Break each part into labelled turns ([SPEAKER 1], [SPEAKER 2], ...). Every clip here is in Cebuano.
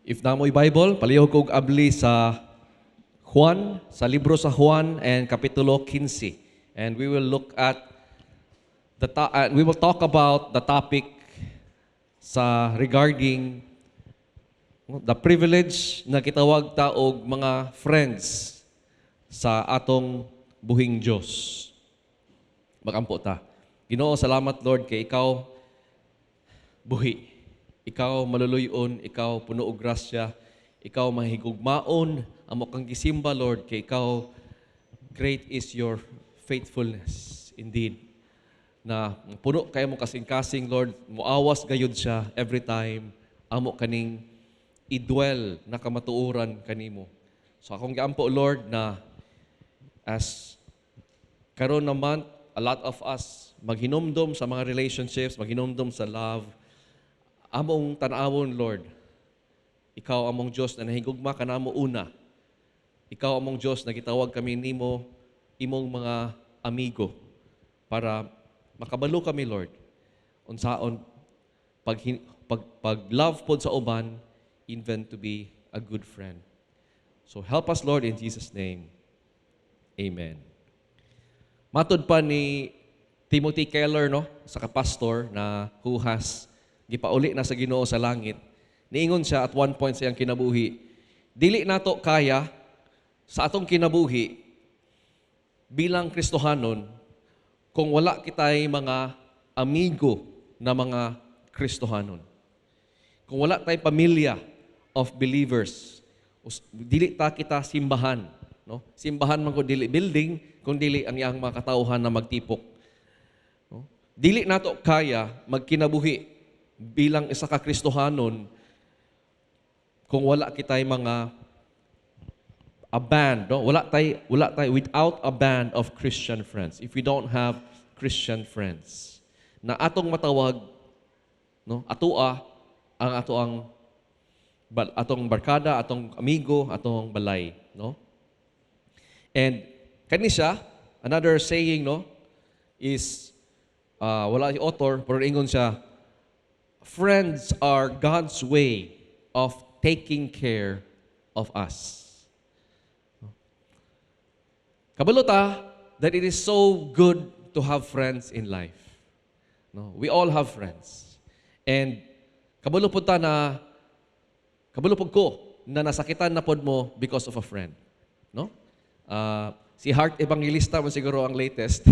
[SPEAKER 1] If naa moy Bible, palihog kog abli sa Juan, sa libro sa Juan and Kapitulo 15. And we will talk about the topic sa regarding the privilege na gitawag ta og mga friends sa atong buhing Dios. Magampo ta. Ginoo, salamat, Lord, kay ikaw buhi. Ikaw maluluyon, ikaw puno og grasya, ikaw mahigugmaon, amo kang gisimba, Lord, kay ikaw, great is your faithfulness indeed. Na puno kayo mo kasing-kasing, Lord, muawas gayud siya every time amo kaning i-dwell na kamatuoran kanimo. So akong giampo, Lord, na as karon naman a lot of us maghinumdom sa mga relationships, maghinumdom sa love, among tan-awon, Lord, ikaw among Diyos na nahigugma kanamo una. Ikaw among Diyos na gitawag kami nimo imong mga amigo para makabalo kami, Lord, unsaon pag love pod sa uban, even to be a good friend. So help us, Lord, in Jesus' name. Amen. Matod pa ni Timothy Keller, no, sa ka-pastor na who has gipauli na sa Ginoo sa langit. Niingon siya at one point sa iyang kinabuhi, dili nato kaya sa atong kinabuhi bilang Kristohanon kung wala kitay mga amigo na mga Kristohanon. Kung wala tay pamilya of believers, dili ta kita simbahan, no? Simbahan man ko dili building, kung dili ang iyang mga katawhan na magtipok. No? Dili nato kaya magkinabuhi bilang isa ka Kristohanon kung wala kitay mga a band, no? Wala tay without a band of Christian friends. If we don't have Christian friends na atong matawag, no, atoa ang atong barkada, atong amigo, atong balay, no? And kani siya, another saying, no, is wala si author, pero ingon siya, "Friends are God's way of taking care of us." Kabalo ta that it is so good to have friends in life. No, we all have friends. And kabalo pud ta na kabalo pud ko na nasakitan na pod mo because of a friend. No? Si Heart Evangelista man siguro ang latest.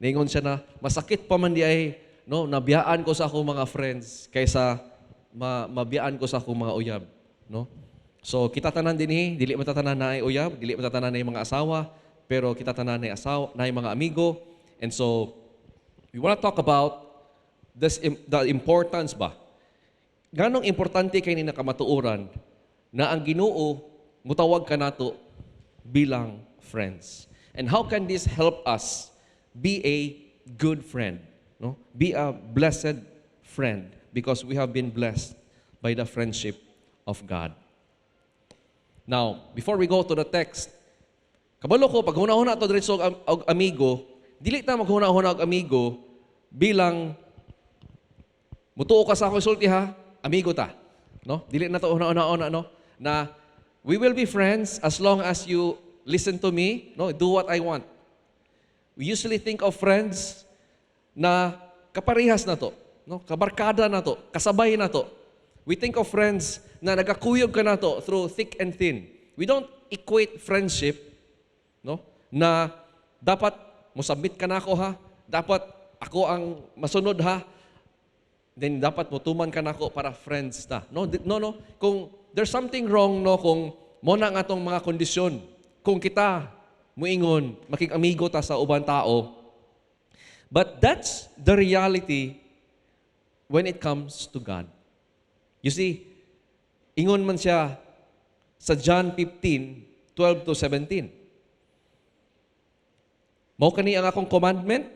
[SPEAKER 1] Ningon siya na masakit pa man di ay, no, nabiyaan ko sa akong mga friends kaysa mabiyaan ko sa akong mga uyab, no? So kita tanan dinhi, dili man ta tanan naay uyab, dili man ta tanan naay mga asawa, pero kita tanan naay asawa, naay mga amigo. And so we want to talk about the importance ba? Ganong importante kay ni nakamatuoran na ang Ginoo mutawag kanato bilang friends. And how can this help us be a good friend? No? Be a blessed friend because we have been blessed by the friendship of God. Now, before we go to the text, kabalo ko, pag huna-huna to diretso og amigo, dili ta maghuna-huna og amigo bilang mutuo ka sa akong sulti ha, amigo ta. No? Dili na to huna-huna, no, na we will be friends as long as you listen to me, no, do what I want. We usually think of friends na kaparehas na to, no? Kabarkada na to, kasabay na to. We think of friends na nagakuyog ka na to through thick and thin. We don't equate friendship, no, na dapat mosubmit ka nako ha, dapat ako ang masunod ha, then dapat motuman ka nako para friends ta. No, no. Kung there's something wrong, no, kung mao na ang atong mga kondisyon, kung kita muingon makig-amigo ta sa uban tao. But that's the reality when it comes to God. You see, ingon man siya sa John 15, 12 to 17. "Mao kani ang akong commandment,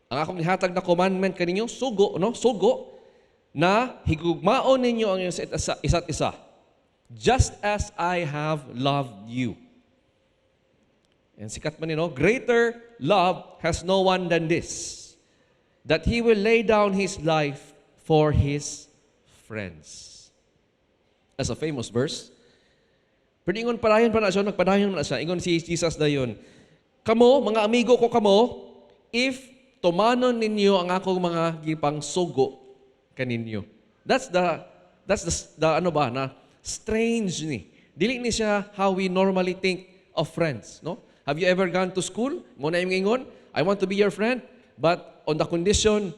[SPEAKER 1] ang akong ihatag na commandment kaninyo, sugo, no? Sugo na higugmaon ninyo ang isa't isa, just as I have loved you." And sikat man ni, no? "Greater love has no one than this, that he will lay down his life for his friends." That's a famous verse. Pero ingon padayon pa na siya, nagpadayon na siya. Ingon si Jesus dayon, "Kamo, mga amigo ko kamo, if tumanon ninyo ang akong mga gipangsugo kaninyo." That's the ano ba na strange ni. Dili ni siya how we normally think of friends, no? Have you ever gone to school? Mao na yung ingon, "I want to be your friend, but on the condition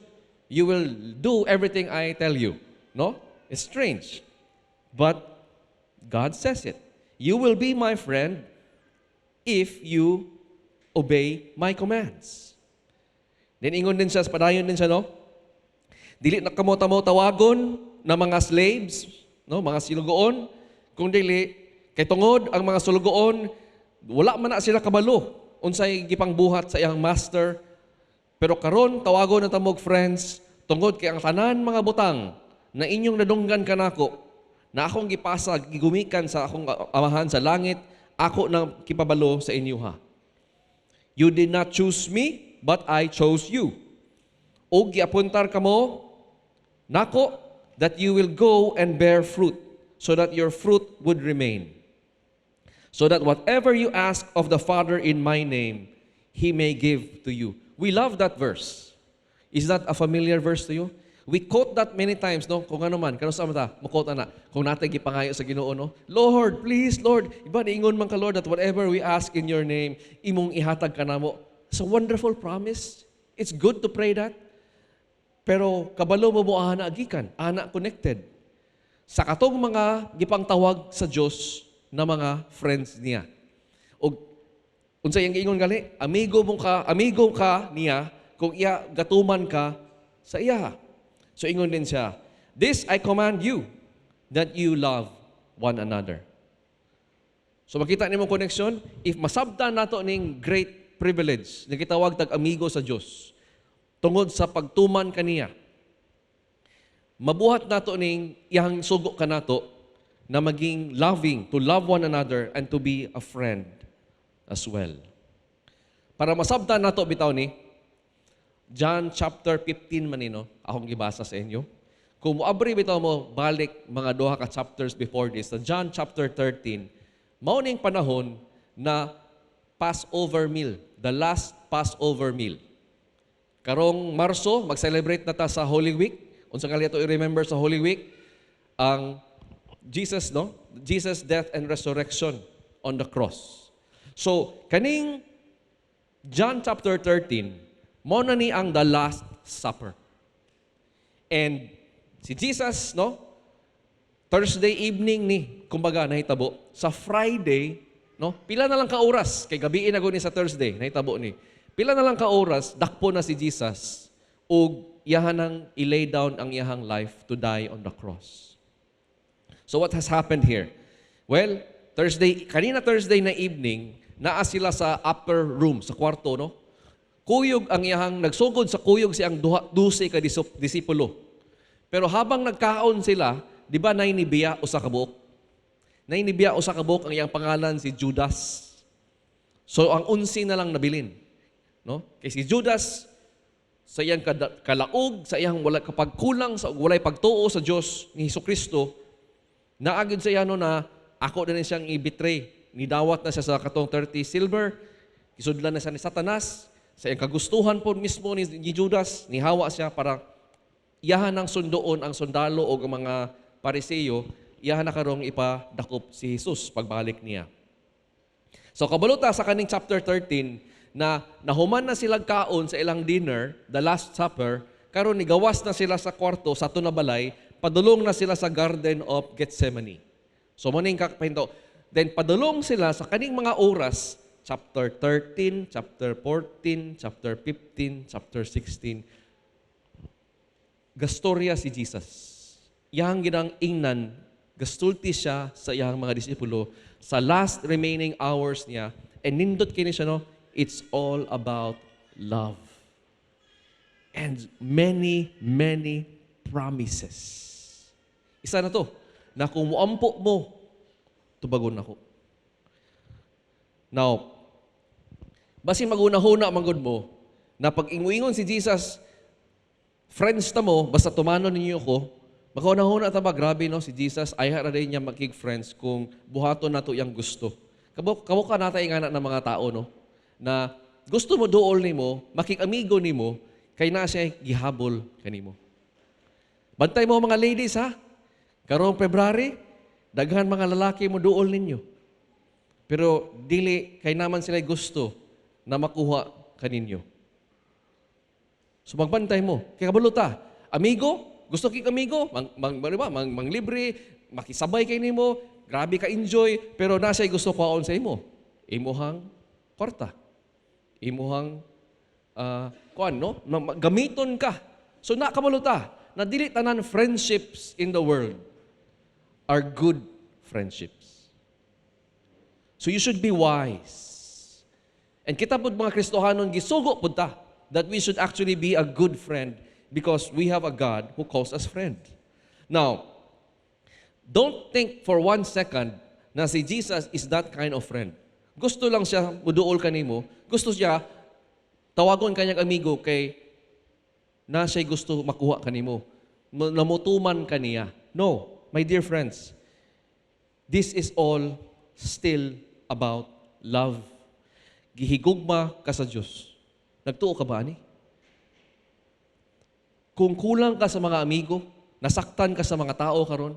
[SPEAKER 1] you will do everything I tell you." No? It's strange. But God says it. "You will be my friend if you obey my commands." Then ingon din siya, padayon din siya, no? "Dili na kamo tamo tawagon na mga slaves, no, mga silugoon, kung dili kay tungod ang mga sulugoon wala man na sila kabalo unsay gipangbuhat sa iyang master. Pero karon tawagon na ta mo'g friends tungod kay ang tanan mga butang na inyong nadunggan kanako na akong gipasa gigumikan sa akong Amahan sa langit, ako nang kipabalo sa inyo ha. You did not choose me, but I chose you. Ug giapuntar kamo nako that you will go and bear fruit, so that your fruit would remain. So that whatever you ask of the Father in my name, He may give to you." We love that verse. Is that a familiar verse to you? We quote that many times, no? Kung ano man, kano sa mata, mo-quote na. Kung natin gipangayo sa Ginoo, no? "Lord, please, Lord, iba niingon man ka, Lord, that whatever we ask in your name, imong ihatag ka namo." It's a wonderful promise. It's good to pray that. Pero kabalo mo mo ana gikan, ana connected sa katong mga gipangtawag sa Dios na mga friends niya. Og unsa iyang giingon gali? Amigo mo ka, amigo ka niya kung iya gatuman ka sa iya. So ingon din siya, "This I command you, that you love one another." So makita nimo connection, if masabtan nato ning great privilege na gitawag tag amigo sa Dios tungod sa pagtuman kaniya, mabuhat nato ning iyang sugo kanato na maging loving, to love one another and to be a friend as well. Para masabtan nato bitaw ni John chapter 15 man ni, no, akong gibasa sa inyo. Kung moabri bitaw mo balik mga duha ka chapters before this, sa John chapter 13, mao ning panahon na Passover meal, the last Passover meal. Karong Marso, mag-celebrate na ta sa Holy Week. Unsa kali ato i-remember sa Holy Week? Ang Jesus, no? Jesus' death and resurrection on the cross. So, kaning John chapter 13, mao na ni ang the Last Supper. And si Jesus, no? Thursday evening ni, kumbaga nahitabo. Sa Friday, no? Pila na lang ka oras, kay gabii na ni sa Thursday, nahitabo ni. Pila na lang ka oras, dakpo na si Jesus ug iyahan nang i-lay down ang iyahang life to die on the cross. So what has happened here? Well, Thursday, kanina Thursday na evening, naa sila sa upper room, sa kwarto, no? Kuyog ang iyahang, nagsugod sa kuyog siyang duha, 12 ka disipulo. Pero habang nagkaon sila, di ba nay nibiya usa ka buok? Nay nibiya usa ka buok, ang iyang pangalan si Judas. So ang 11 na lang nabilin. No? Kay si Judas sa iyang kalaog, sa iyang wala kapagkulang, sa walay pagtuo sa Dios ni Hesukristo, naagid sa iya, no, na ako na siyang i-betray. Nidawat na siya sa katong 30 silver, isudlan na siya ni Satanas, sa iyang kagustuhan po mismo ni Judas, nihawa siya para iyahan ng sundoon ang sundalo o ang mga Pariseo, iyahan na karong ipadakop si Jesus pagbalik niya. So kabalo ta sa kaning chapter 13 na nahuman na sila kaon sa ilang dinner, the Last Supper, karon nigawas na sila sa kwarto sa ato na balay, padulong na sila sa Garden of Gethsemane. So mo ning kakapahinto. Then padulong sila sa kaning mga oras, chapter 13, chapter 14, chapter 15, chapter 16. Gastorya si Jesus. Iyang ginang ingnan, gastulti siya sa iyang mga disipulo sa last remaining hours niya. And nindot kini siya, no? It's all about love. And many, many promises. Isa na to, na kung muampo mo, tubagon ako. Now, basin maguna-huna manggod mo, na pag inguingon si Jesus, "Friends ta mo, basta tumanon ninyo ko," Makauna-huna ta ba, grabe, no, si Jesus, ay ra din niya makig friends kung buhaton nato iyang gusto. Kabo, kamo ka nata ingana ng mga tao, no? Na gusto mo duol nimo, makig-amigo nimo, kay na siya gihabol kanimo. Bantay mo, mga ladies, ha. Karong February, daghan mga lalaki mo duol ninyo. Pero dili kay naman sila gusto na makuha kaninyo. So magbantay mo. Kay kabalo ta, amigo, gusto kig amigo, mang mang di ba, mang, manglibre, makisabay kay nimo, grabe ka enjoy, pero nasa gusto kuhaon sa imo. Imuhang kwarta. Imuhang kuan, no? Na gamiton ka. So na kabalo ta na dili tanan friendships in the world are good friendships. So you should be wise. And kita pud mga Kristohanon, gisugo pud ta that we should actually be a good friend because we have a God who calls us friend. Now, don't think for one second na si Jesus is that kind of friend. Gusto lang siya muduol kanimo, gusto siya tawagon kanyang amigo kay na siya gusto makuha kanimo. Namutuman kaniya. No, my dear friends. This is all still about love. Gihigugma ka sa Diyos. Nagtuo ka ba ani? Kung kulang ka sa mga amigo, nasaktan ka sa mga tao karon,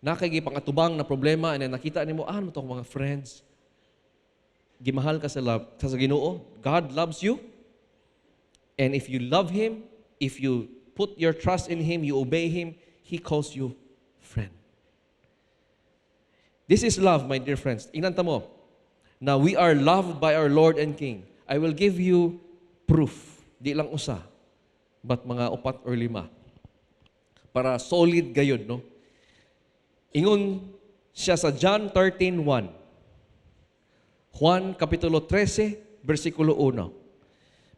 [SPEAKER 1] nakay gipangatubang na problema and then nakita nimo, ah, ano to akong mga friends? Gimahal ka sa love, sa Ginoo. God loves you. And if you love Him, if you put your trust in Him, you obey Him, He calls you friend. This is love, my dear friends. Ingnan ta mo. Now, we are loved by our Lord and King. I will give you proof. Di lang usa, but mga upat or lima. Para solid gayod, no? Ingon siya sa John 13:1. Juan Kapitulo 13, versikulo 1.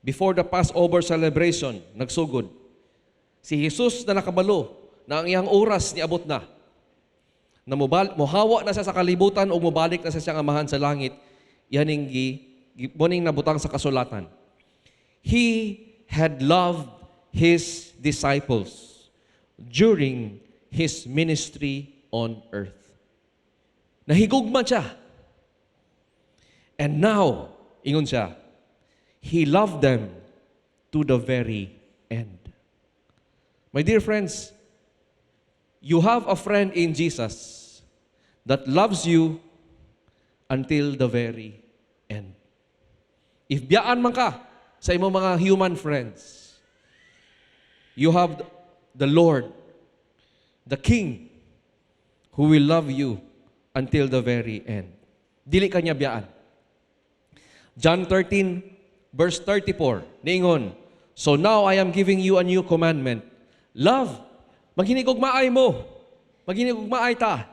[SPEAKER 1] Before the Passover celebration, nagsugod. Si Jesus na nakabalo na ang iyang oras niabot na. Na muhawa na siya sa kalibutan o mubalik na siya siyang amahan sa langit, yaning gi moning nabutang sa kasulatan. He had loved his disciples during his ministry on earth. Nahigugma siya. And now, ingon siya, he loved them to the very end. My dear friends, you have a friend in Jesus that loves you until the very end. If biyaan man ka sa imong mga human friends, you have the Lord, the King, who will love you until the very end. Dili ka niya biyaan. John 13, verse 34, niingon, "So now I am giving you a new commandment. Love, maghinigugmaay mo, maghinigugmaay ta,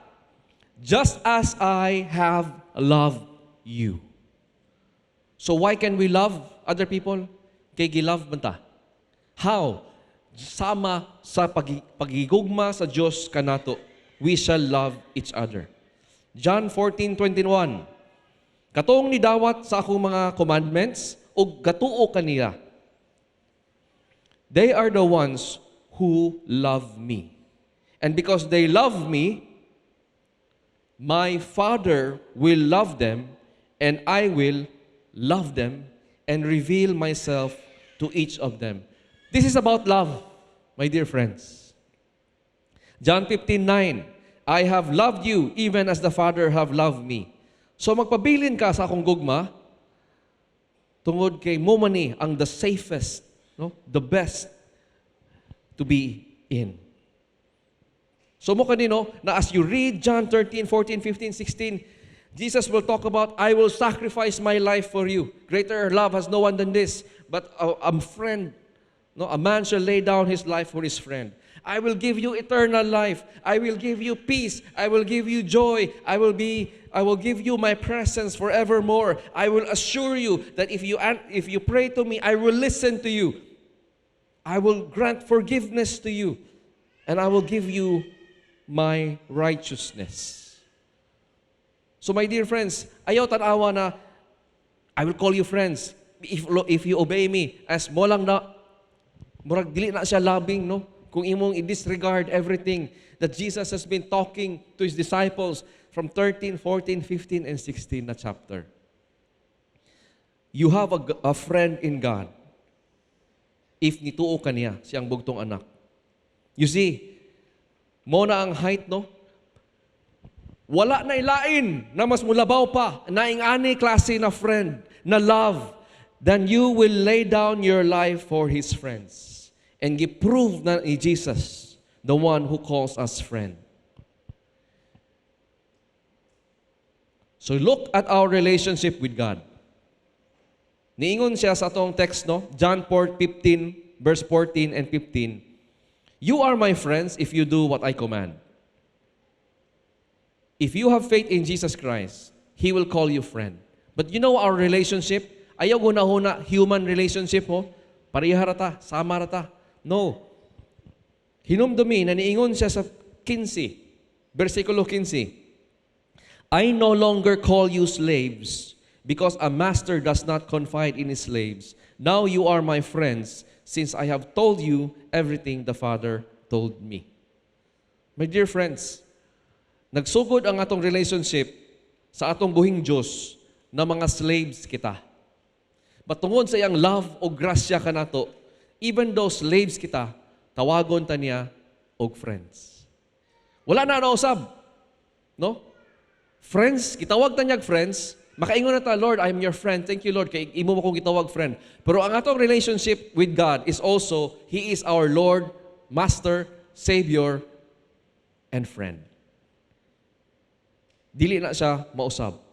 [SPEAKER 1] just as I have loved you." So why can we love other people? Kay gilove man ta. How? Sama sa pagigugma sa Dios kanato, we shall love each other. John 14:21. "Katong nidawat sa akong mga commandments ug gatuo kanila, they are the ones who love me. And because they love me, my Father will love them and I will love them and reveal myself to each of them." This is about love, my dear friends. John 15:9, "I have loved you even as the Father have loved me." So magpabilin ka sa akong gugma, tungod kay mo man ni ang the safest, no? The best to be in. So mo kanino na as you read John 13, 14, 15, 16, Jesus will talk about, "I will sacrifice my life for you. Greater love has no one than this. But a friend, no, a man shall lay down his life for his friend. I will give you eternal life. I will give you peace. I will give you joy. I will give you my presence forevermore. I will assure you that if you pray to me, I will listen to you. I will grant forgiveness to you and I will give you my righteousness." So my dear friends, ayaw tanawa na "I will call you friends if you obey me" as mo lang na murag dili na siya loving, no? Kung imong i-disregard everything that Jesus has been talking to His disciples from 13, 14, 15, and 16 na chapter. You have a friend in God if nituo ka niya, siyang bugtong anak. You see, mao na ang height, no? Wala na ilain na mas mulabaw pa na ing-ani klase na friend, na love, then you will lay down your life for His friends. And gi-prove na ni Jesus, the one who calls us friend. So look at our relationship with God. Niingon siya sa atong text, no? John 4:15, verse 14 and 15. "You are my friends if you do what I command." If you have faith in Jesus Christ, He will call you friend. But you know our relationship? Ayaw huna-huna, human relationship ho. Pareha ra ta, sama ra ta. No. Hinumdumi na niingon siya sa 15, versikulo 15. "I no longer call you slaves because a master does not confide in his slaves. Now you are my friends since I have told you everything the Father told me." My dear friends, nagsugod ang atong relationship sa atong buhing Diyos na mga slaves kita. But tungod sa iyang love o grasya kanato, even though slaves kita, tawagon ta niya og friends. Wala na nausab. No? Friends, gitawag ta niyag friends, makaingon na ta, "Lord, I'm your friend. Thank you, Lord, kay imo mo kong gitawag friend." Pero ang atong relationship with God is also, He is our Lord, Master, Savior, and friend. Dili na siya mausab.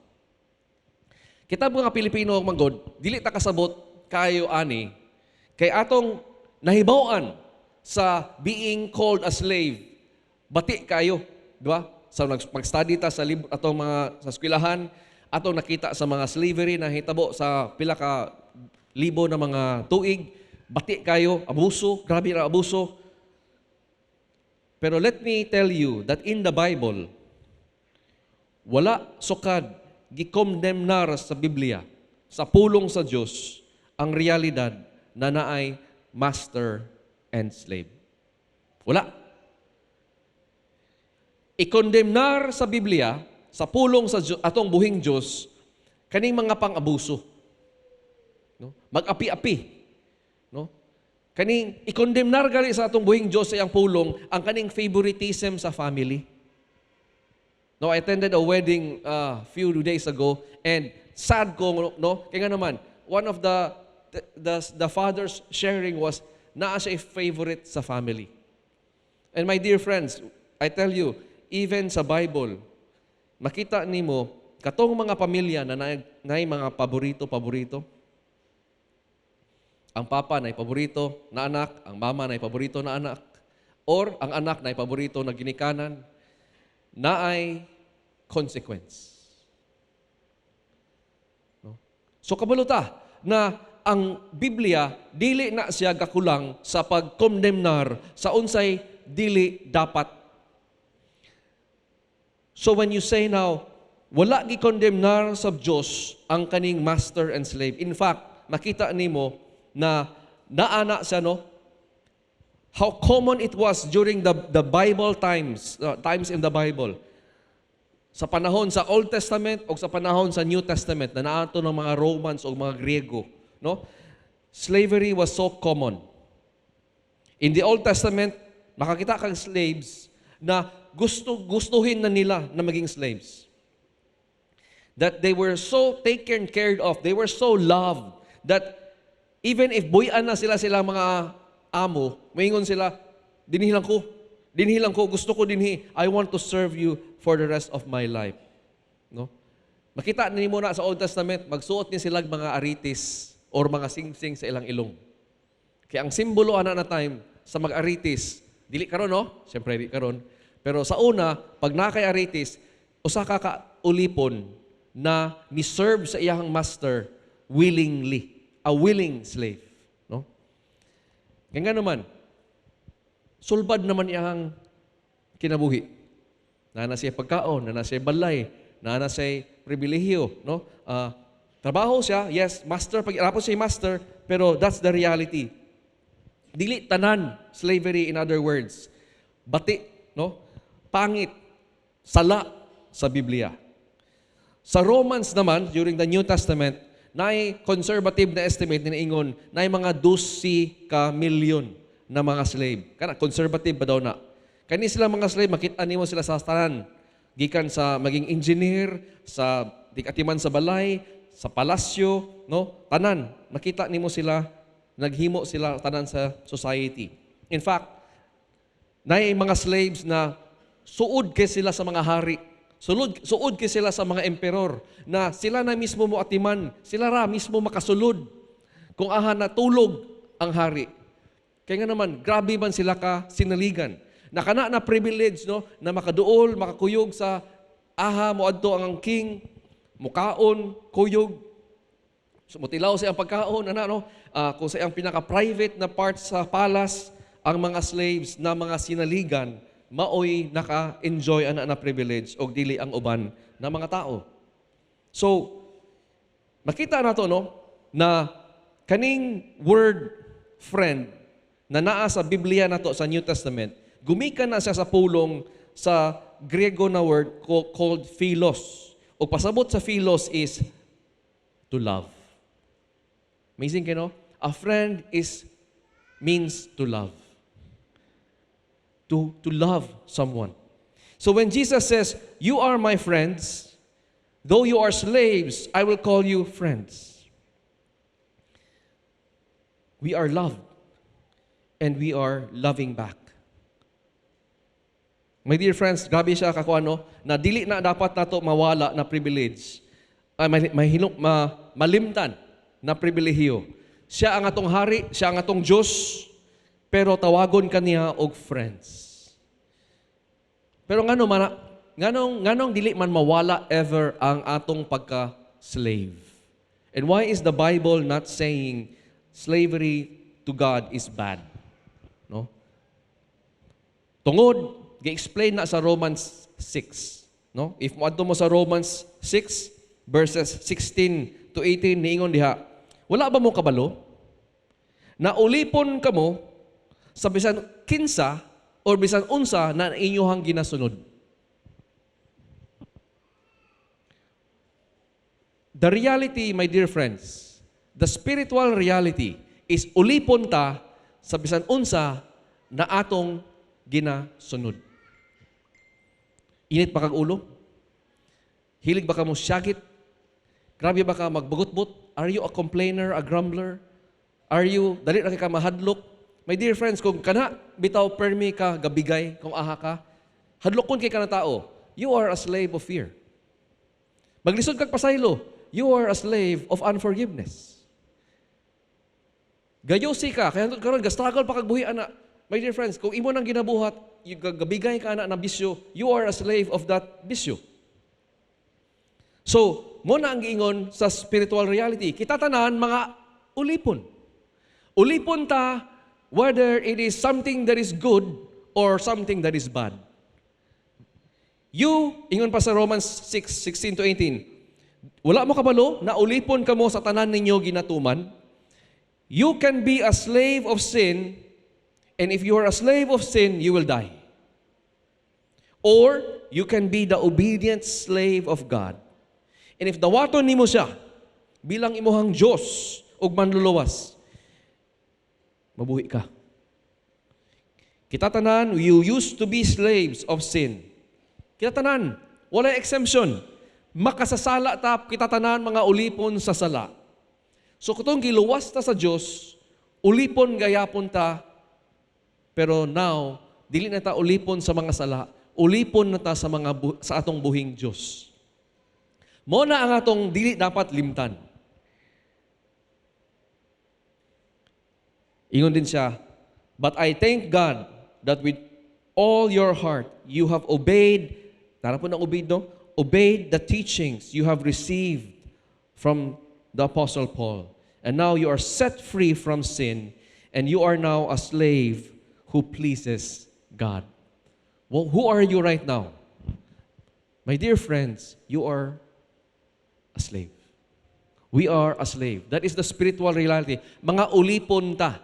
[SPEAKER 1] Kita mga Pilipino manggod, dili ta kasabot kayo ani kay atong nahibaw-an sa being called a slave. Bati kayo, di ba? Sa mag-study ta sa libro atong mga sa eskwelahan, atong nakita sa mga slavery na hitabo sa pila ka libo na mga tuig, bati kayo, abuso, grabe ra abuso. Pero let me tell you that in the Bible, wala sukad gikondemnar sa Biblia, sa pulong sa Dios, ang realidad na naay master and slave. Wala. Ikondemnar sa Biblia, sa pulong sa atong buhing Dios, kaning mga pang-abuso. No? Mag-api-api. No? Kaning ikondemnar gali sa atong buhing Dios sa iyang pulong ang kaning favoritism sa family. No, I attended a wedding few days ago and sad ko, no, kaya nga naman one of the father's sharing was naa siya favorite sa family. And my dear friends, I tell you, even sa Bible, makita nimo katong mga pamilya na naay mga paborito paborito. Ang papa na paborito na anak, ang mama na paborito na anak, or ang anak na paborito na ginikanan, naay consequence. No? So kabalo ta na ang Biblia dili na siya gakulang sa pagkondemnar sa unsay dili dapat. So when you say now, wala gikondemnar sa Dios ang kaning master and slave. In fact, makita nimo na naana siya, no, how common it was during the Bible times, times in the Bible. Sa panahon sa Old Testament o sa panahon sa New Testament na naato ng mga Romans o mga Griego, no? Slavery was so common. In the Old Testament, makakita kang slaves na gusto gustuhin na nila na maging slaves. That they were so taken care of, they were so loved that even if buy-an na sila sila mga amo, maingon sila, "Dinhi lang ko. Dinhi lang ko, gusto ko dinhi. I want to serve you for the rest of my life." No? Makita nimo na sa Old Testament, magsuot ni sila mga aritis or mga singsing sa ilang ilong. Kaya ang simbolo ana na time sa mag-aritis, dili karon, no? Siyempre dili karon. Pero sa una, pag naa kay aritis, usa ka ulipon na ni-serve sa iyang master willingly, a willing slave, no? Kaya nga naman, sulbad naman iyang kinabuhi. Naa na siya pagkaon, naa na siya balay, naa na siya pribilehiyo, no? Trabaho siya, yes, master, pag rapon siya master, pero that's the reality. Dili tanan slavery, in other words, bati, no? Pangit, sala sa Biblia. Sa Romans naman, during the New Testament, naay conservative na estimate ni ingon naay mga 12 ka milyon na mga slave. Kana conservative ba daw na? Kani sila mga slave, makita nimo sila sa tanan. Gikan sa maging engineer, sa tig-atiman sa balay, sa palasyo, no? Tanan, makita nimo sila, naghimo sila tanan sa society. In fact, naay mga slaves na suod kay sila sa mga hari. Suod kay sila sa mga emperor na sila na mismo mo atiman, sila ra mismo makasulod kung aha natulog ang hari. Kaya nga naman, grabe man sila ka sinaligan. Na kana na privilege, no, na makaduol, makakuyog sa aha mo adto ang king, mukaon, kuyog, so, mutilaw sa iyang pagkaon, ana, no? Kung sa iyang pinaka-private na part sa palace, ang mga slaves na mga sinaligan, maoy naka-enjoy ana na privilege og dili ang uban na mga tao. So, makita nato, no, na kaning word "friend" na naa sa Biblia nato sa New Testament, gumikan na siya sa pulong sa Grego na word called philos. O pasabot sa philos is to love. Amazing kay, no? A friend is means to love. To love someone. So when Jesus says, "You are my friends, though you are slaves, I will call you friends." We are loved and we are loving back. My dear friends, grabe siya kakuano na dili na dapat nato mawala na privilege. Ay, may, ma, malimtan na pribilehiyo. Siya ang atong hari, siya ang atong Diyos, pero tawagon kaniya og friends. Pero ngano man nganong dili man mawala ever ang atong pagka-slave? And why is the Bible not saying slavery to God is bad? No? Tungod gi-explain na sa Romans 6, no? If moadto mo sa Romans 6 verses 16 to 18, niingon diha, "Wala ba mo kabalo na ulipon kamo sa bisan kinsa or bisan unsa na inyohang ginasunod?" The reality, my dear friends, the spiritual reality is ulipon ta sa bisan unsa na atong ginasunod. Init ba kag ulo? Hilig ba ka mo syagit? Grabe ba ka magbugot-but? Are you a complainer, a grumbler? Are you, dali na kay ka mahadlok? My dear friends, kung kana bitaw permi ka gabigay, kung aha ka, hadlokon kay ka na tao, you are a slave of fear. Maglisod kag pasaylo, you are a slave of unforgiveness. Gayusi ka, kaya karon ga-struggle pa kag buhi ana. My dear friends, kung imo nang ginabuhat, gabigay ka ana na bisyo, you are a slave of that bisyo. So, mo na ang giingon sa spiritual reality. Kita tanan mga ulipon. Ulipon ta whether it is something that is good or something that is bad. You, ingon pa sa Romans 6, 16 to 18, "Wala mo kabalo na ulipon kamo sa tanan ninyo ginatuman? You can be a slave of sin, and if you are a slave of sin, you will die. Or you can be the obedient slave of God. And if dawaton nimo siya bilang imuhang Diyos ug manluluwas, mabuhi ka." Kita tanan, you used to be slaves of sin. Kita tanan, wala exemption. Makasasala ta, kita tanan mga ulipon sa sala. So kung giluwas ta sa Dios, ulipon gayapon ta, pero now, dili na ta ulipon sa mga sala, ulipon na ta sa atong buhing Dios. Mo na ang atong dili dapat limtan. Ingon din siya, "But I thank God that with all your heart you have obeyed," tara po ng obeyed, no? "Obeyed the teachings you have received from the Apostle Paul. And now you are set free from sin and you are now a slave who pleases God." Well, who are you right now? My dear friends, you are a slave. We are a slave. That is the spiritual reality. Mga ulipon ta.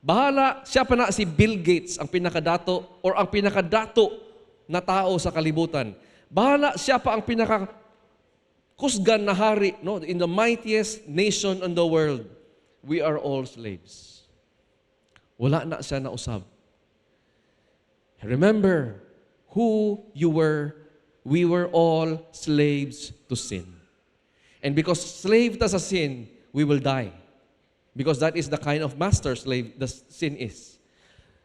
[SPEAKER 1] Bahala siya pa na si Bill Gates, ang pinakadato or ang pinakadato na tao sa kalibutan. Bahala siya pa ang pinaka kusgan na hari, no, in the mightiest nation in the world. We are all slaves. Wala na siya nausab. Remember who you were. We were all slaves to sin. And because slave ta sa sin, we will die. Because that is the kind of master slave the sin is.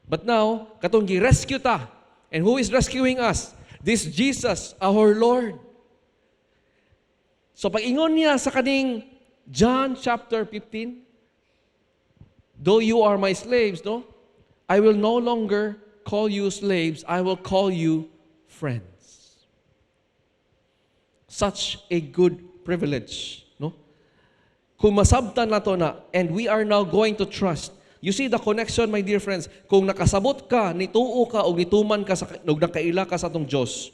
[SPEAKER 1] But now, katong gi-rescue ta. And who is rescuing us? This Jesus, our Lord. So pag-ingon niya sa kaning John chapter 15, "Though you are my slaves, no? I will no longer call you slaves, I will call you friends." Such a good privilege, no? Kung masabtan nato na, and we are now going to trust. You see the connection, my dear friends. Kung nakasabot ka, nituo ka, o nituman ka, ug nakaila ka sa atong Diyos,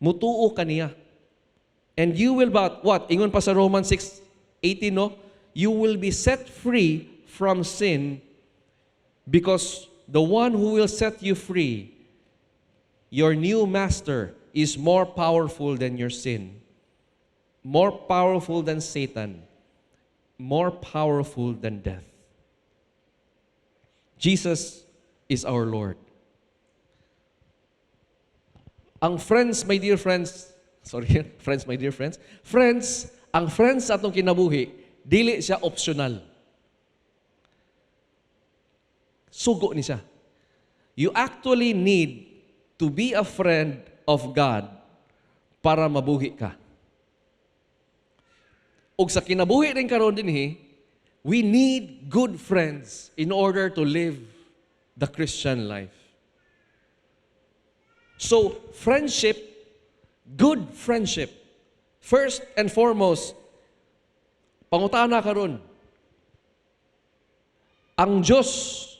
[SPEAKER 1] mutuo ka niya. And you will but, what? Ingon pa sa Romans 6:18, no? You will be set free from sin because the one who will set you free, your new master, is more powerful than your sin, more powerful than Satan, more powerful than death. Jesus is our Lord. Ang friends, my dear friends, sorry, friends, my dear friends, friends, ang friends sa atong kinabuhi, dili siya optional. Sugo ni siya. You actually need to be a friend of God para mabuhi ka. Ug sa kinabuhi rin karon dinhi, we need good friends in order to live the Christian life. So, friendship, good friendship, first and foremost, pangutana karon, ang Diyos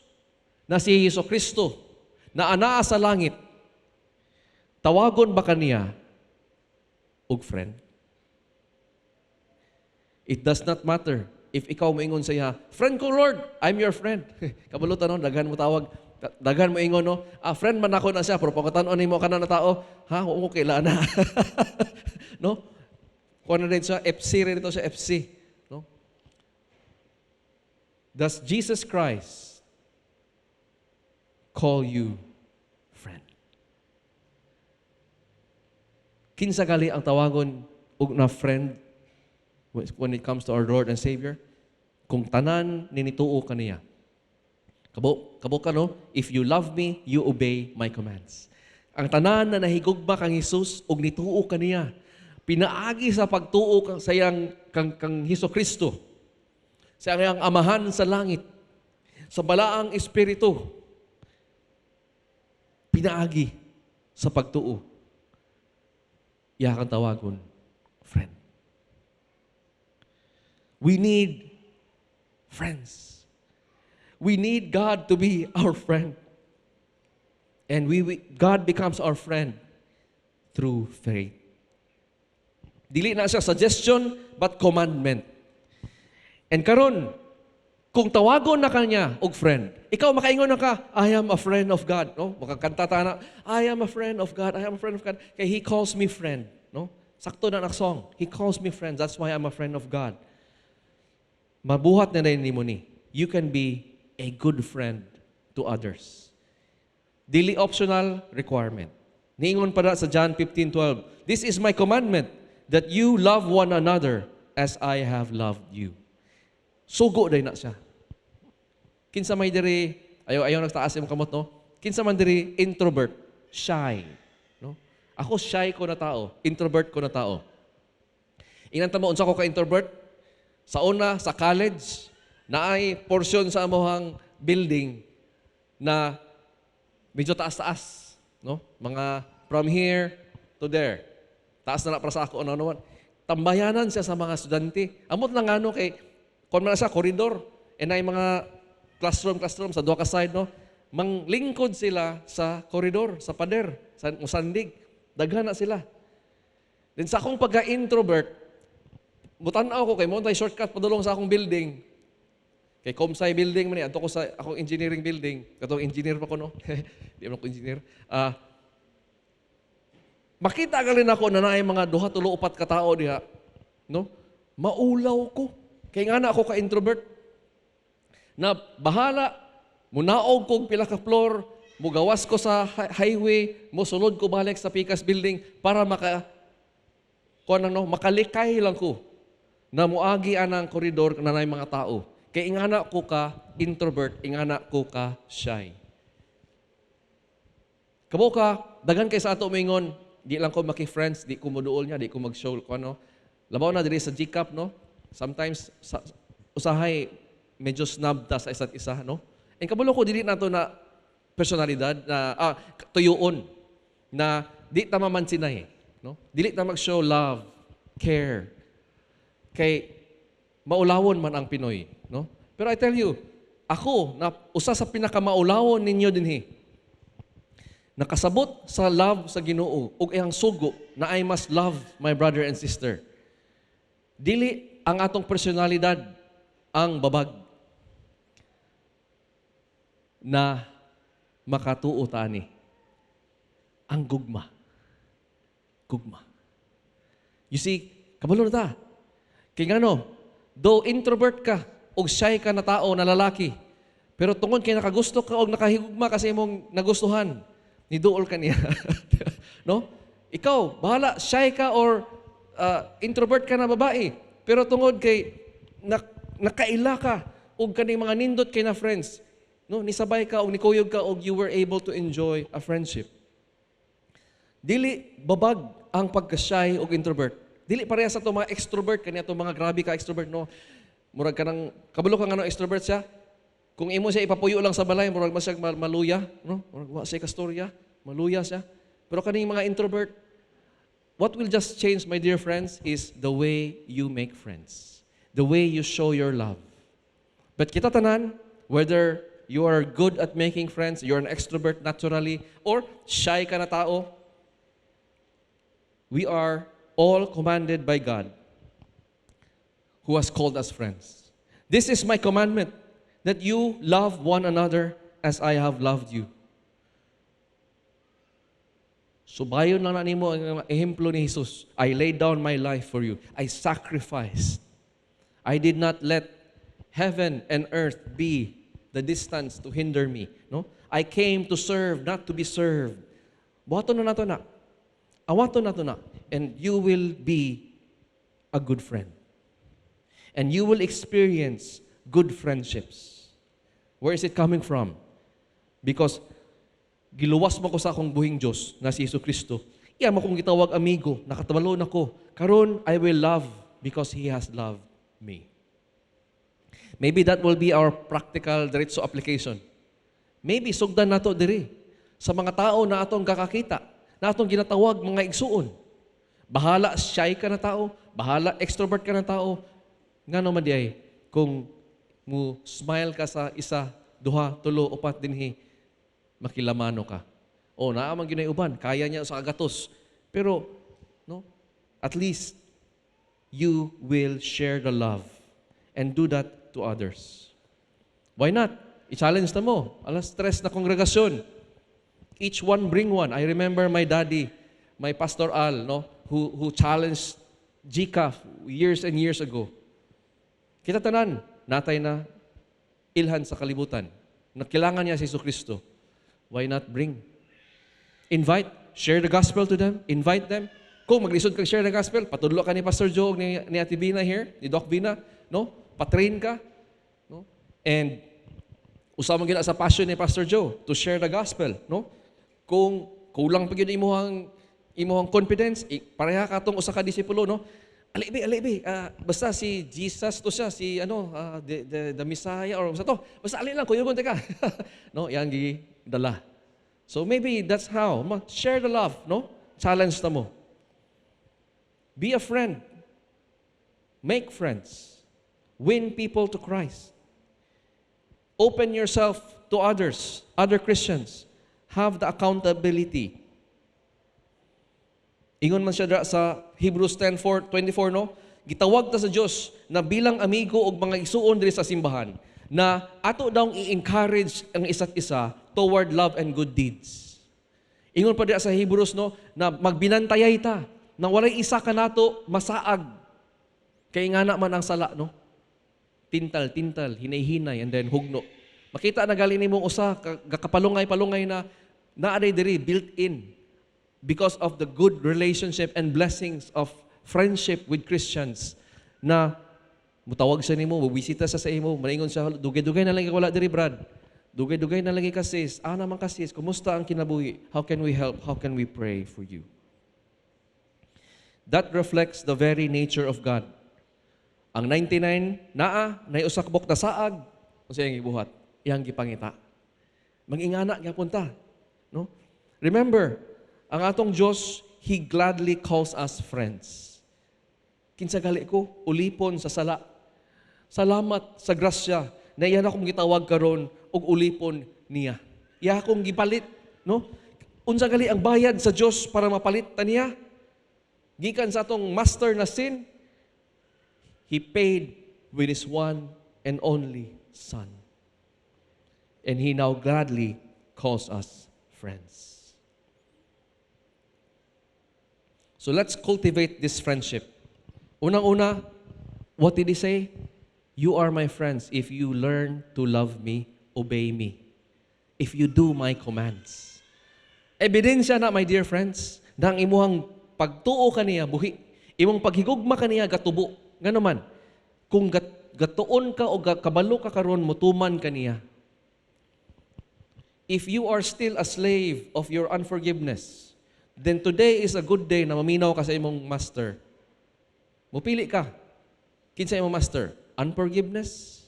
[SPEAKER 1] na si Hesu Kristo na anaa sa langit, tawagon ba kaniya og friend? It does not matter if ikaw moingon sa iya, "Friend ko, Lord, I'm your friend." Kabalo ta, no, daghan mo tawag, daghan mo ingon, no, "Ah, friend man ako na siya," pero pagkatan nimo kana na tao, "Ha, wa ko kaila na." No? Kuha na rin siya, FC rin ito siya, FC. No? Does Jesus Christ call you friend? Kinsa gali ang tawagon og na friend when it comes to our Lord and Savior? Kung tanan ninituo kaniya. Kabo, kabo ka, no? "If you love me, you obey my commands." Ang tanan na nahigugma kang Hesus ug nituo kaniya, pinaagi sa pagtuo kang sa iyang kang Hesus Kristo, sa iyang Amahan sa langit, sa Balaang Espiritu, pinaagi sa pagtuo, iya kang tawagon, friend. We need friends. We need God to be our friend. And God becomes our friend through faith. Dili na siya suggestion, but commandment. And karon, kung tawagon na kanya og friend, ikaw makaingon na ka, "I am a friend of God." No? Makakanta ta na, "I am a friend of God, I am a friend of God." Kay He calls me friend. No? Sakto na na song. "He calls me friend, that's why I'm a friend of God." Mabuhat na rin nimo ni. You can be a good friend to others. Dili optional, requirement. Niingon pa na sa John 15:12, "This is my commandment, that you love one another as I have loved you." Sugo day na siya. Kinsa may diri, ayaw ayaw nagtaas imong kamot, no? Kinsa man diri introvert, shy, no? Ako, shy ko na tao, introvert ko na tao. Ingnan ta mo unsa ko ka introvert? Sa una, sa college, naay portion sa amohang building na medyo taas-taas, no? Mga from here to there. Taas na na para sa ako ano naman. Tambayanan siya sa mga estudyante. Amot lang ano kay kon man sa koridor and ay mga classroom classroom sa duha ka side, no. Manglingkod sila sa koridor, sa pader, sa musandig. Daghan na sila. Then sa akong pagka-introvert, mutan-aw ko kay mo tay shortcut padulong sa akong building. Kay Kay Comsci building man ni, adto ko sa akong engineering building. Katong engineer pa ko, no? Di man ako engineer. Makita gali nako na naay mga duha, tulo, upat ka tao diha, no? Maulaw ko. Kay nga na ako ka introvert. Na bahala munaog kog pila ka floor, mugawas ko sa highway, mosulod ko balik sa Pikas building para maka kuan lang, no, makalikay lang ko na muagi anang koridor na naay mga tao. Kay ingana ko ka introvert, ingana ko ka shy. Kamo ka, daghan kay sa ato moingon, "Di lang ko maki-friends, di ko moduol niya, di ko mag-show ko ano." Labaw na diri sa GCAP, no? Sometimes sa, usahay medyo snob ta sa isa't isa, no? And kabalo ko dili nato na personalidad na tuyuon na di ta mamansinay, no? Dili ta mag-show love, care. Kay maulawon man ang Pinoy, no? Pero I tell you, ako na usa sa pinakamaulawon ninyo dinhi, nakasabot sa love sa Ginoo ug iyang sugo na I must love my brother and sister. Dili ang atong personalidad ang babag na makatuo tani. Ang gugma. Gugma. You see, kabalo na ta. Kay ngano, though introvert ka og shy ka na tao na lalaki, pero tungod kay nakagusto ka og nakahigugma ka sa imong nagustuhan, niduol ka niya, no? Ikaw, bahala shy ka or introvert ka na babae, pero tungod kay nakaila ka og kaning mga nindot kay na friends, no, nisabay ka og nikuyog ka og you were able to enjoy a friendship. Dili babag ang pagka-shy og introvert. Dili pareha sa ato mga extrovert, kani ato mga grabe ka extrovert, no. Murag ka nang kabalo ka ngano extrovert siya. Kung imo siya ipapuyo lang sa balay, murag man siya maluya, no? Murag wa siya kastorya, maluya siya. Pero kaning mga introvert, what will just change, my dear friends, is the way you make friends. The way you show your love. But kita tanan, whether you are good at making friends, you're an extrovert naturally, or shy ka na tao, we are all commanded by God who has called us friends. "This is my commandment, that you love one another as I have loved you." Subayon lang na nimo ang ehemplo ni Jesus. I laid down my life for you. I sacrificed. I did not let heaven and earth be the distance to hinder me. No? I came to serve, not to be served. Buhaton na nato na. Awaton na to na. And you will be a good friend. And you will experience good friendships. Where is it coming from? Because giluwas mo ko sa akong buhing Diyos na si Jesu Kristo. Iya mo kong gitawag amigo, nakatabalo na ko. Karon I will love because He has loved me. Maybe that will be our practical diretso application. Maybe sugdan nato diri sa mga tao na atong kakakita, na atong ginatawag mga igsuon. Bahala shy ka na tao, bahala extrovert ka na tao, ngano man diay kung mo smile ka sa isa, duha, tulo, upat dinhi, makilamano ka. O, naa man gyud uban, kaya niya sa agatos. Pero, no, at least you will share the love and do that to others. Why not? I-challenge na mo. Alas 3 na kongregasyon. Each one bring one. I remember my daddy, my Pastor Al, no, who challenged GCAF years and years ago. Kita tanan, natay na ilhan sa kalibutan na kailangan niya si Jesu Kristo. Why not bring? Invite, share the gospel to them, invite them. Kung maglisod kang share the gospel, patudlo ka ni Pastor Joe, ni Ate Bina here, ni Doc Bina, no? Patrain ka, no? And usa man gyud sa passion ni Pastor Joe to share the gospel, no? Kung kulang pa gyud imuhang confidence, pareha ka tong usa ka disipulo, no? "Ali bi, ali bi, basta si Jesus to siya, si ano, the Messiah or basta to. Basta ali lang, kuyugon ka." No, yang gi dala. So maybe that's how share the love, no? Challenge na mo. Be a friend. Make friends. Win people to Christ. Open yourself to others, other Christians. Have the accountability. Ingon man siya dira sa Hebrews 10:4, 24, no? Gitawag ta sa Dios na bilang amigo og mga igsuon diri sa simbahan. Na ato daw i-encourage ang isa't isa toward love and good deeds. Ingon pa diya sa Hebrews, no, na magbinantayay ta, na walay isa kanato masaag. Kay nga man ang sala, no? Tintal, tintal, hinay-hinay, and then hugno. Makita na gali nimo usa kapalungay-palungay na naa diri built in because of the good relationship and blessings of friendship with Christians na mutawag siya nimo, mubisita siya sa imo, maningon siya, "Dugay-dugay na lang ka wala diri, Brad. Dugay-dugay na lang ka, sis. Ah, naman ka, sis, kumusta ang kinabuhi? How can we help? How can we pray for you?" That reflects the very nature of God. Ang 99, naa, nay usa ka buok nasaag, unsa iyang gibuhat? Iyang gipangita. Mag-ingana gyapon ta, no? Remember, ang atong Dios, He gladly calls us friends. Kinsa gali ko? Ulipon sa sala. Salamat sa grasya na iya akong gitawag karon og ulipon niya. Iya akong gipalit, no? Unsa gali ang bayad sa Dios para mapalit ta niya? Gikan sa atong master na sin, He paid with His one and only Son. And He now gladly calls us friends. So let's cultivate this friendship. Unang-una, what did He say? "You are my friends if you learn to love me, obey me, if you do my commands." Ebidensya na, my dear friends, na ang imuhang pagtuo kaniya buhi, imong paghigugma kaniya gatubo. Ngano man, kung gatuon ka o kabalo ka karon mutuman kaniya. If you are still a slave of your unforgiveness, then today is a good day na maminaw ka sa imong master. Mupili ka. Kinsa imong master? Unforgiveness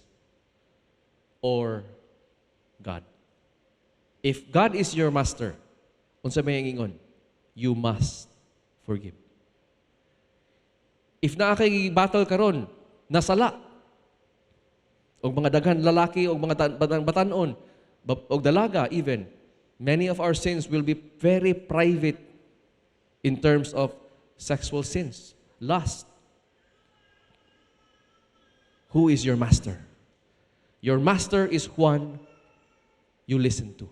[SPEAKER 1] or God? If God is your master, unsa may ingon? You must forgive. If naa kay battle karon, nasala, og mga daghan lalaki og mga batan-on, og dalaga even, many of our sins will be very private in terms of sexual sins, lust. Who is your master? Your master is one you listen to.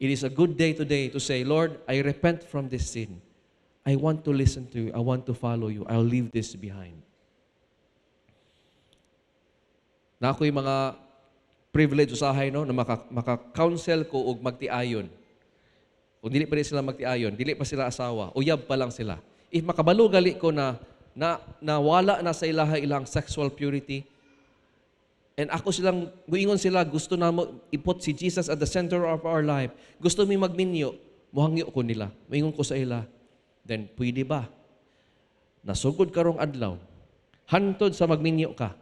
[SPEAKER 1] It is a good day today to say, "Lord, I repent from this sin. I want to listen to you. I want to follow you. I'll leave this behind." Na ako'y mga privilege usahay, no, na maka-counsel ko og magtiayon. Kung dili pa rin sila magtiayon, dili pa sila asawa, uyab pa lang sila. If makabalo gali ko na nawala na sa ilaha ilang sexual purity, and ako silang, muingon sila, "Gusto na mo i-put si Jesus at the center of our life. Gusto mi magminyo," muhangyo ko nila. Muingon ko sa ila, "Then pwede ba? Nasugod karong adlaw, hantod sa magminyo ka,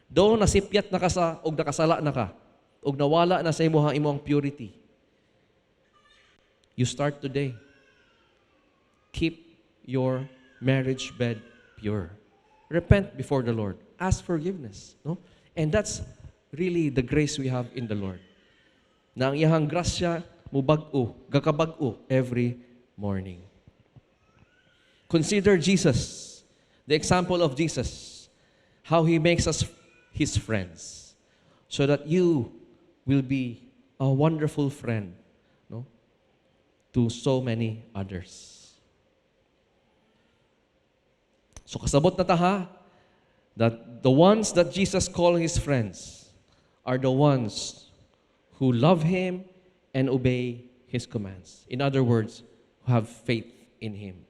[SPEAKER 1] do nasipyat na ka sa, og nakasala na ka, og nawala na sa imo ang imong purity. You start today. Keep your marriage bed pure. Repent before the Lord. Ask forgiveness." No? And that's really the grace we have in the Lord. Na ang iyahang grasya mubag-o, gakabag-o every morning. Consider Jesus, the example of Jesus, how He makes us His friends, so that you will be a wonderful friend, no, to so many others. So kasabot na ta ha, that the ones that Jesus called His friends are the ones who love Him and obey His commands. In other words, who have faith in Him.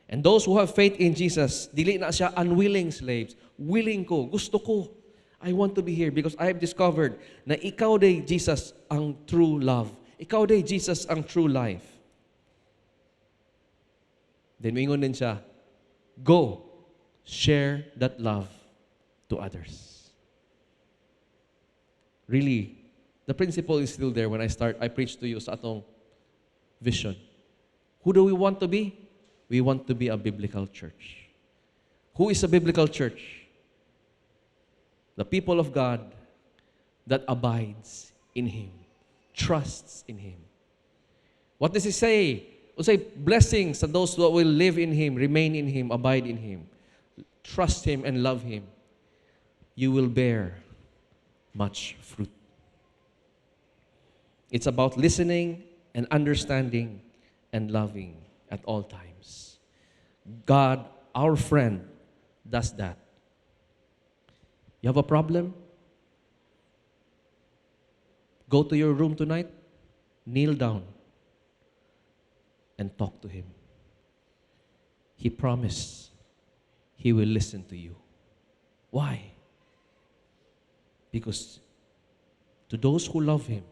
[SPEAKER 1] And those who have faith in Jesus, dili na siya unwilling slaves. Willing ko, gusto ko. I want to be here because I have discovered na ikaw diay, Jesus, ang true love. Ikaw diay, Jesus, ang true life. Then mingon din siya, "Go, share that love to others." Really, the principle is still there when I start, I preach to you sa atong vision. Who do we want to be? We want to be a biblical church. Who is a biblical church? The people of God that abides in Him, trusts in Him. What does He say? Unsay blessings sa those who will live in Him, remain in Him, abide in Him, trust Him and love Him? You will bear much fruit. It's about listening and understanding and loving at all times. God, our friend, does that. You have a problem? Go to your room tonight, kneel down, and talk to Him. He promised He will listen to you. Why? Because to those who love Him,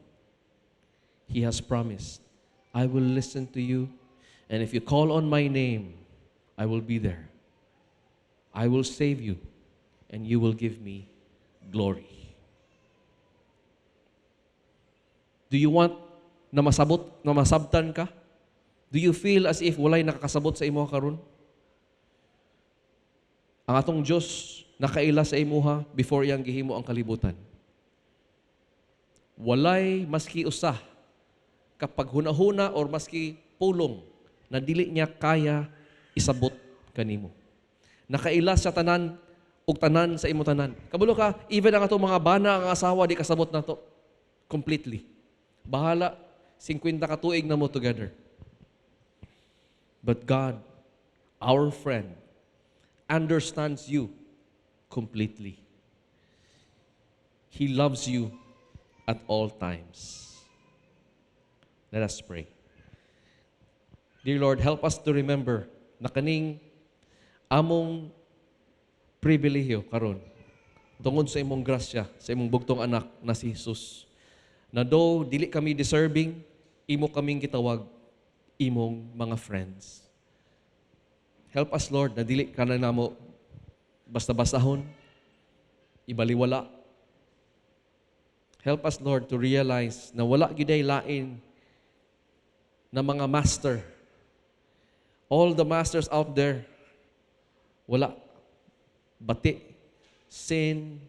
[SPEAKER 1] He has promised, "I will listen to you, and if you call on my name, I will be there. I will save you, and you will give me glory." Do you want na masabot, na masabtan ka? Do you feel as if walay nakakasabot sa imo karon? Ang atong Diyos nakaila sa imuha before iyang gihimo ang kalibutan. Walay maski usa kapag hunahuna or maski pulong na dili niya kaya isabot kanimo. Nakaila sa tanan ug tanan sa imo tanan. Kabalo ka, even ang atong mga bana, ang asawa, di kasabot nato completely. Bahala, 50 ka tuig na mo together. But God, our friend, understands you completely. He loves you at all times. Let us pray. Dear Lord, help us to remember na kaning among pribilehiyo karon tungod sa imong grasya, sa imong bugtong anak na si Jesus. Na though dili kami deserving, imo kaming gitawag imong mga friends. Help us, Lord, na dili ka na namo basta-bastahon, ibaliwala. Help us, Lord, to realize na wala gyud lain na mga master. All the masters out there, wala. Bati, sin,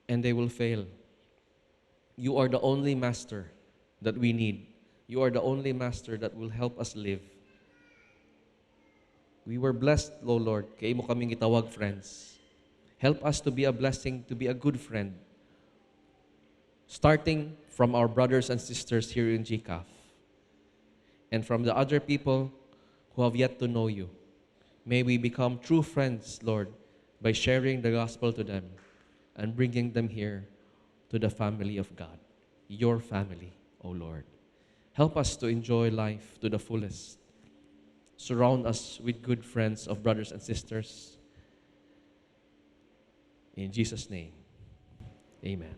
[SPEAKER 1] and they will fail. You are the only master that we need. You are the only master that will help us live. We were blessed, O Lord, kay imo kaming gitawag friends. Help us to be a blessing, to be a good friend. Starting from our brothers and sisters here in GCAF and from the other people who have yet to know you. May we become true friends, Lord, by sharing the gospel to them and bringing them here to the family of God, your family, O Lord. Help us to enjoy life to the fullest. Surround us with good friends of brothers and sisters. In Jesus' name, amen.